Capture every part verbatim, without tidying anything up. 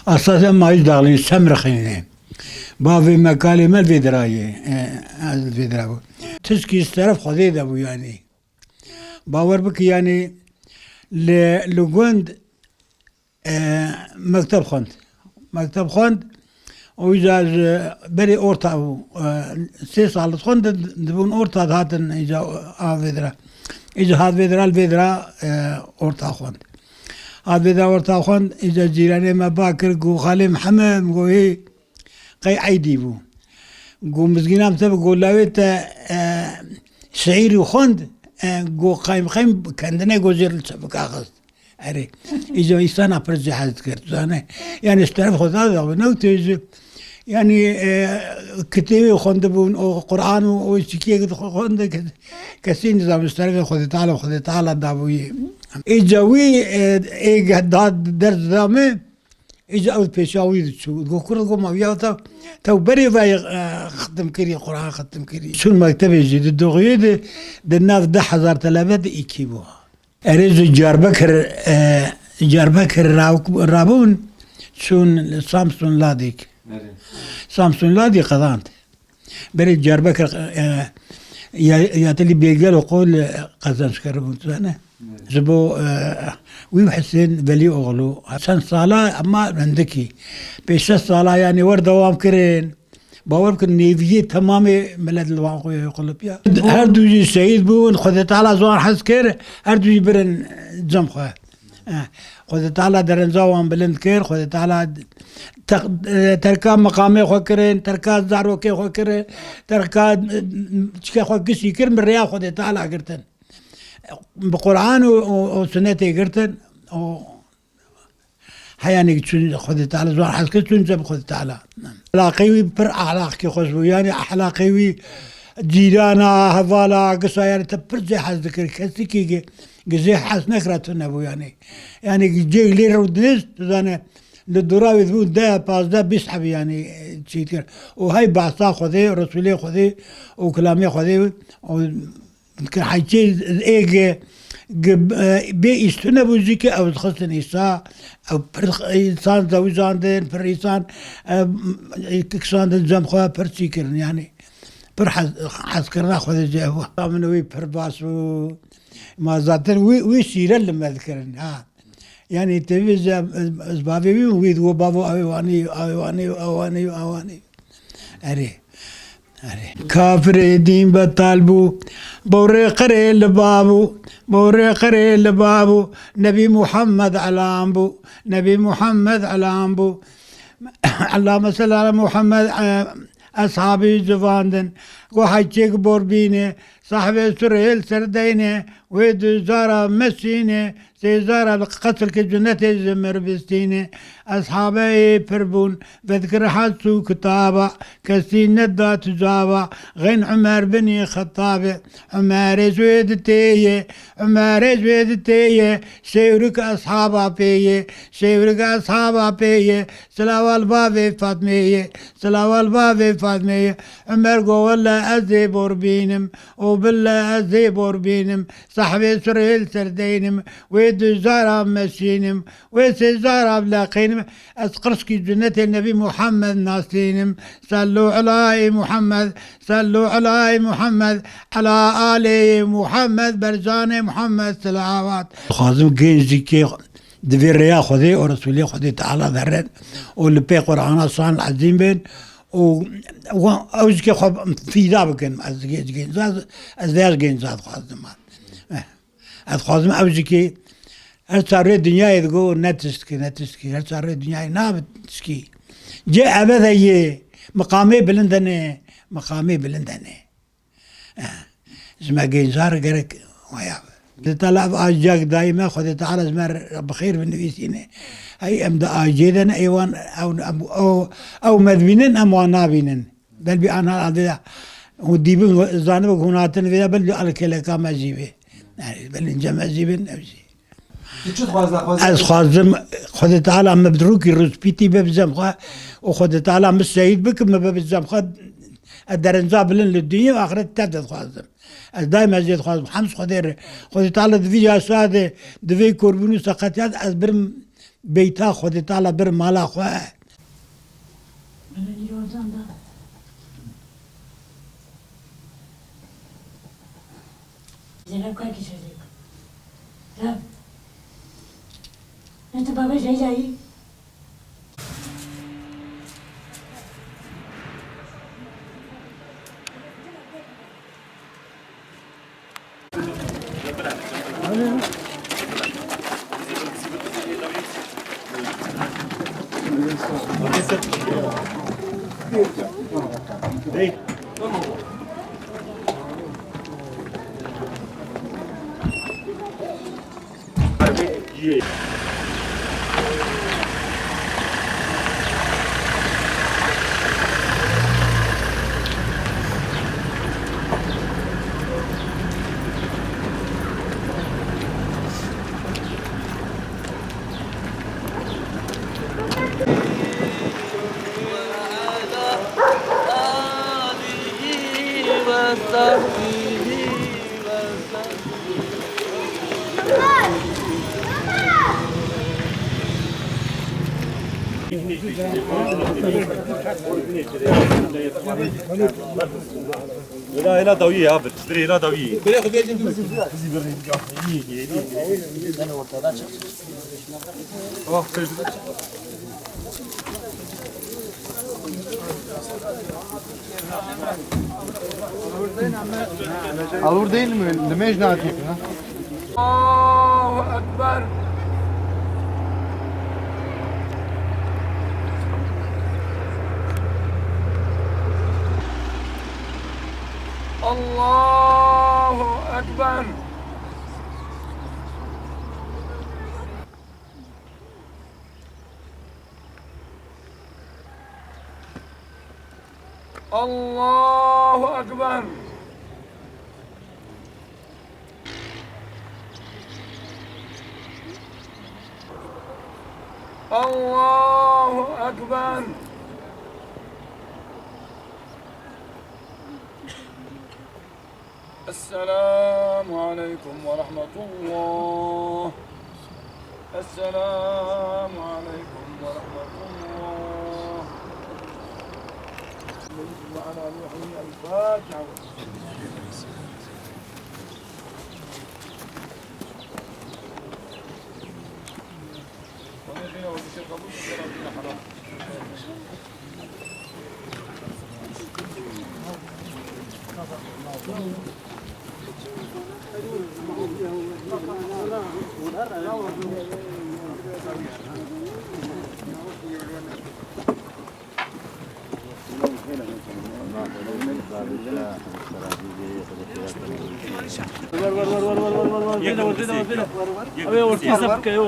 Esasê me hîç daxilîn, sem rixînê. Bavê me, kalê me li vê dira ye. E, ez li vê dira bû. Tişkî ji teref Xwedê de bû yanî. Bawer bike yanî li, li gund, e, mekteb xwend. Mekteb xwend û îca ji berê orta bû. E, sê sal dixwendin, dibûn orta dihatin îca av vê dira. Îca hat vê dira, li vê dira, e, orta xwend. Hat vê dira orta xwend, îca cîranê me ba kir, got, "Xalê Mihemed," got, "Hê, qey eydî bû." Got, "Mizgîna me te bi got, lawê te, e, şiîrî xwend, e, got, qey Mihemed kendine got jê li çepika xist." Erê. Îca însana pir jê hez dikir, tu zane. Yanî ji teref Xweda de ne û tê ji, yanî, e, kitêbê xwendibûn, û Quran û, û çikiyê xwendin, kes-, kesî nizam ji terefê Xwedê Teala, Xwedê Teala dabûyê. Îca wî, e, ê ge-, da ders da me, îca ew pêşa wî diçû. Go kur, go ma viya te, te berê ve, e, xitim kirî, Quran xitim kirî. Çûn mektebê jî di doxuyê de, di nav deh hezar telebe de îkî bû. Erê ji Diyarbekir, e, Diyarbekir ra-, rabûn, çûn Samsun Ladîk. Erê. Samsun Ladîk qezand. Berê Diyarbekir, e, ya, ya telî Bêgel û Qol, e, qezenç kiribûn, tu zane. Erê. Ji bo, e, wî û Husên Velîoğlu. Çend sala, ema hindikî. Pêş şeş sala, yanî wer dewam kirin. Bawer bikin, nêviyê temamê milet li wan xwe qulip ya. Her du jî şehîd bûn, Xwedê Teala ji wan hez kir, her du jî birin cem xwe. Eh, Xwedê Teala derenca wan bilind kir, Xwedê Teala te-, eh, terka meqamê xwe kirin, terka zarokê xwe kirin, terka, eh, çike xwe gişî kir, min rêya Xwedê Teala girtin. Bi Quran û, û, û sunetê girtin. Û Heyanî çûn Xwedê Teala, ji wan hez kir, çûn cem Xwedê Teala. Ehlaqê wî pir ehlaqkî xweş bû. Yanî ehlaqê wî cîrana, hevala, gisa, yanî te pir jê hez dikir. Kesikî gi-, gi jê hez nekira tune bû yanî. Yanî cêk lê rew dinêst, tu zane, li dora wî dibû deh, pazdeh, bîst hebî yanî çî dikir. Û hey behsa Xwedê, Resûlê Xwedê û kilamê Xwedê û Ke heyçê ê ge, ge, e, bê îstune bû jî ke ew dixistin îsa, ew pir însan zewijandin, pir însan, e, kişandin cem xwe, pir çî kirin, yanî pir hez, hezkirina xwe de ji ew. Min wî pir baş bû. Ma zaten wî, wî şîre li me dikirin, ha. Yanî tevî ji, ez, ez bavê wî, wî digo, "Bavo, ew ê wanî, ew ê wanî, ew ê wanî, ew ê wanî." Erê. Erê. Kafirê dîn betal bû, borê qirê li ba bû, borê qirê li ba bû, Nebî Muhammed elam bû, Nebî Muhammed elam bû. Ellame salli ala Muhammed, e, eshabî civandin. Go heyçêk bor bîne, sahibê surê li ser deyne, wê du cara mesîne, Sê cara li qesilkê cunetê ji mir bistîne. Eshabeyê pir bûn, vedkir hez çû kitaba, kesî neda tu cava, xeyn Umer binî Xettabe. Umerê ji wê di tê ye, Umerê ji wê di tê ye, şêwrik eshaba pê ye, şêwrik eshaba pê ye, silawa li bavê Fatmê ye, silawa li bavê Fatmê ye. Umer go, "Welle ez ê bor bînim, û bille ez ê bor bînim." Sahibê surê li ser deynim, wê du cara meşînim, wê sê cara bileqînim. Ez qirşkî cunetê Nebî Muhammed nasînim. Sellu elay Muhammed, sellu elay Muhammed, ela alê Muhammed, bercanê Muhammed selawat. Dixwazim genc jî kê di vê rêya Xwedê û Resûlê Xwedê Teala derin û li pê Qur'ana şan ezîm bin û wan ew jî kê xwe fîda bikin. Ez genc, genc, ez, ez vê genca dixwazim. Eh. Ez dixwazim ew jî kê her çar rê dinyayê digo ne tiştkî, ne tiştkî, her çar rê dinyayê nabe tiştkî. Cê ebede yê, miqamê bilind hene, miqamê bilind hene. Eh, ji me genca re gerek waya be. Xwedê Teala ev aciya dayî me, Xwedê Teala ji me re bi xêr binivîsîne. Hey em di aciyê de ne, ê wan ew, ew, ew, ew me dibînin, em wan nabînin. Belbî anha adê de û dîbin zanibin hûn hatin vê de, belbî alkeleka me jî bê. Yani belbî cem ez jî bin, ev jî. Tu çi dixwaze, xwaze? Ez xwazim Xwedê Teala me bi rûkî rûspîtî be bi cem xwe û Xwedê Teala me şehîd bikin, me be bi cem xwe, ez derenca bilind li dinya û axiret tev de dixwazim. Ez daîm ez jê dixwazim. Hemd Xwedê re. Xwedê Teala di vî yaşa de, di vê korbûn û seqetiyat ez birim Beyta Xwedê Teala bir mala xwe. Zeynep, kalk içeri. Rab. Ne tu baba şey cayı? Hêla, hêla dawiyê ya bir. Bir hêla dawiyê. Birê xwe bêjin. Bizi bir. İyi, iyi, iyi. Tamam, söz. Alur değil mi? Limej ne atıyor ha? Allahu Ekber. Allahu Ekber. Allahu Ekber. Allahu Ekber. السلام عليكم ورحمة الله. السلام عليكم ورحمة الله. وعلى روحه الفاتحة.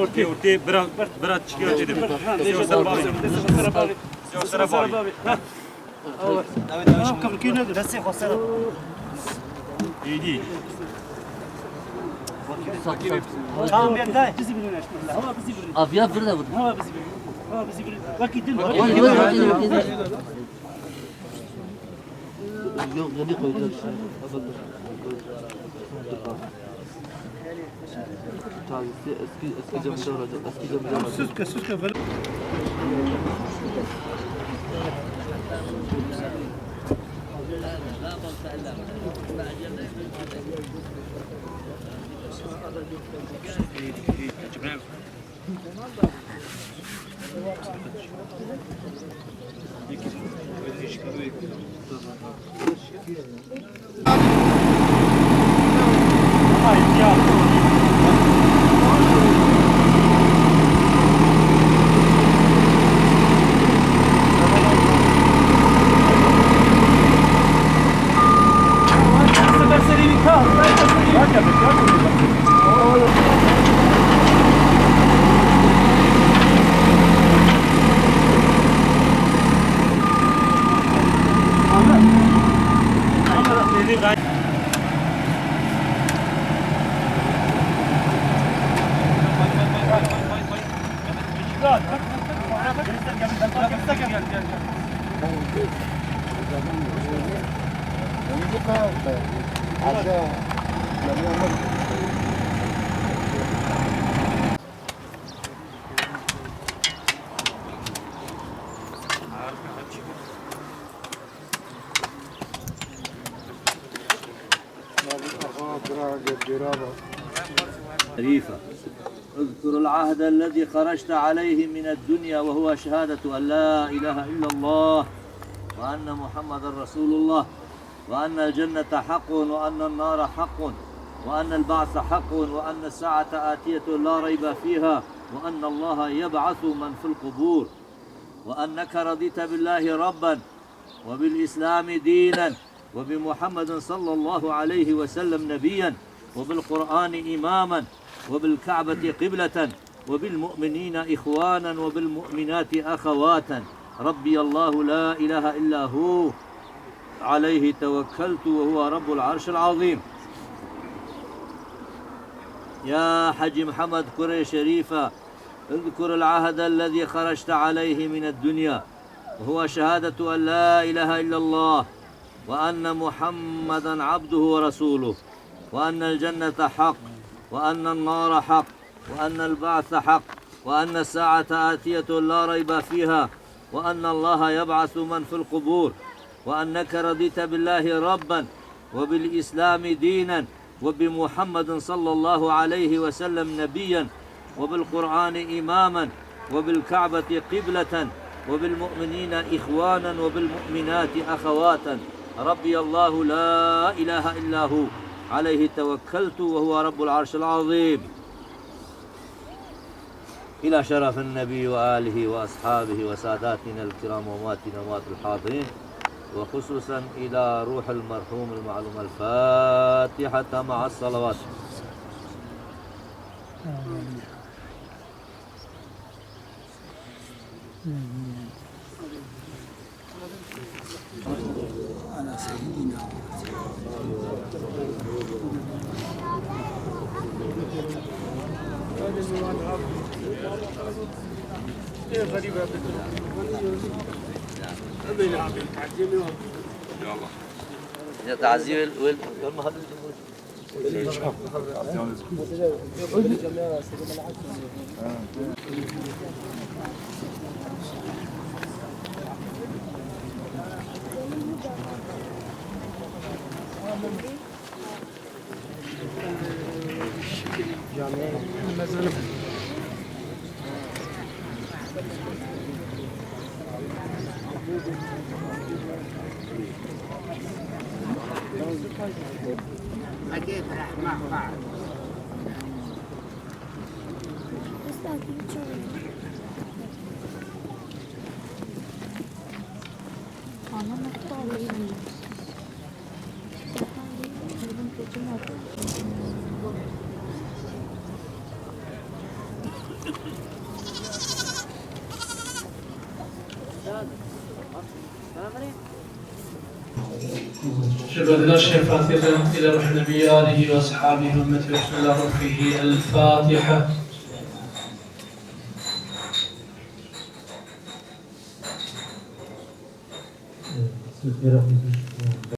Ortê, ortê, bira, bira, çıkıyor dedim. Siyah sarı bağlı. Siyah sarı bağlı. Destê xwe ser. Êdî. Tamam, ben de. Aviya vir de vur. Hava bizi bir. Hava bizi bir. Vakit değil mi? Yok, yok, yok. Yok, yok, yok. Tazisi eski, eski camı da olacak, eski camı da olacak. Sus ke, sus ke, böyle. شريفة. اذكر العهد الذي خرجت عليه من الدنيا، وهو شهادة أن لا إله إلا الله وأن محمدا رسول الله، وأن الجنة حق، وأن النار حق، وأن البعث حق، وأن الساعة آتية لا ريب فيها، وأن الله يبعث من في القبور، وأنك رضيت بالله ربا، وبالإسلام دينا، وبمحمد صلى الله عليه وسلم نبيا، وبالقرآن إماما، وبالكعبة قبلة، وبالمؤمنين إخوانا، وبالمؤمنات أخواتا. ربي الله لا إله إلا هو، عليه توكلت وهو رب العرش العظيم. يا حاج محمد كري شريفة، اذكر العهد الذي خرجت عليه من الدنيا، وهو شهادة أن لا إله إلا الله، وأن محمدا عبده ورسوله، وأن الجنة حق، وأن النار حق، وأن البعث حق، وأن الساعة آتية لا ريب فيها، وأن الله يبعث من في القبور، وأنك رضيت بالله ربا، وبالإسلام دينا، وبمحمد صلى الله عليه وسلم نبيا، وبالقرآن إماما، وبالكعبة قبلة، وبالمؤمنين إخوانا، وبالمؤمنات أخواتا. ربي الله لا إله إلا هو، عليه توكلت وهو رب العرش العظيم. إلى شرف النبي وآله وأصحابه وساداتنا الكرام وأمواتنا وأموات الحاضرين، وخصوصا إلى روح المرحوم المعلوم. الفاتحة مع الصلوات. يا تعزي وال-، وال-، والمهدي. شكرا لله. الشيخ فاتحة إلى روح النبي آله وأصحابه وأمته وسلم روحه. الفاتحة.